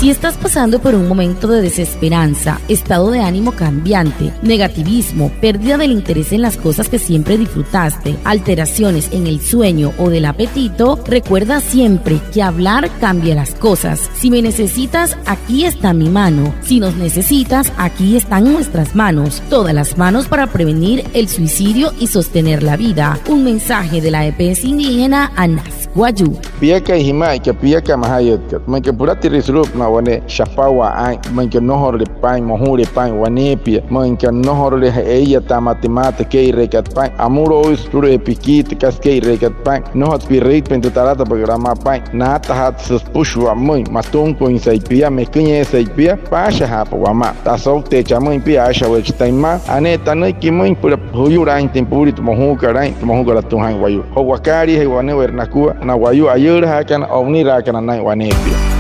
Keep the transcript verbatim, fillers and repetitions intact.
Si estás pasando por un momento de desesperanza, estado de ánimo cambiante, negativismo, pérdida del interés en las cosas que siempre disfrutaste, alteraciones en el sueño o del apetito, recuerda siempre que hablar cambia las cosas. Si me necesitas, aquí está mi mano. Si nos necesitas, aquí están nuestras manos. Todas las manos para prevenir el suicidio y sostener la vida. Un mensaje de la E P S indígena Anas Wayuu. Piakai jima'aikat, piakai majayütkat. Müinka pülatirüin sulu'upünaa wane shapawaa aa'in, müinka nnojorule paa'in, moju'ule paa'in waneepia, müinka nnojorule ee'iyataa mata, mata kee'ireekat paa'in, amülo'uisü sulu'ujee pikiitü kasa kee'ireekat paa'in, nnojotsü pi'rüitpain tü talatapü'ükat amaa paa'in, naatajatsü süpüshua pümüin, matunküinsai pia, meküñeesai pia, paashajaapa wamaa. Tü asoukteechi amüin pia, aashaweechi taa'in mma, ane'e tanüiki pümüin süpüla juyulaainjatüin puulia tü mojuukat aa'in, tü mojuukat atüma jaa'in wayuu. Joo wakaaliijee wane'ewai nakua na wayuu ayüülajaakana, o'uniraakana naa'in waneepia.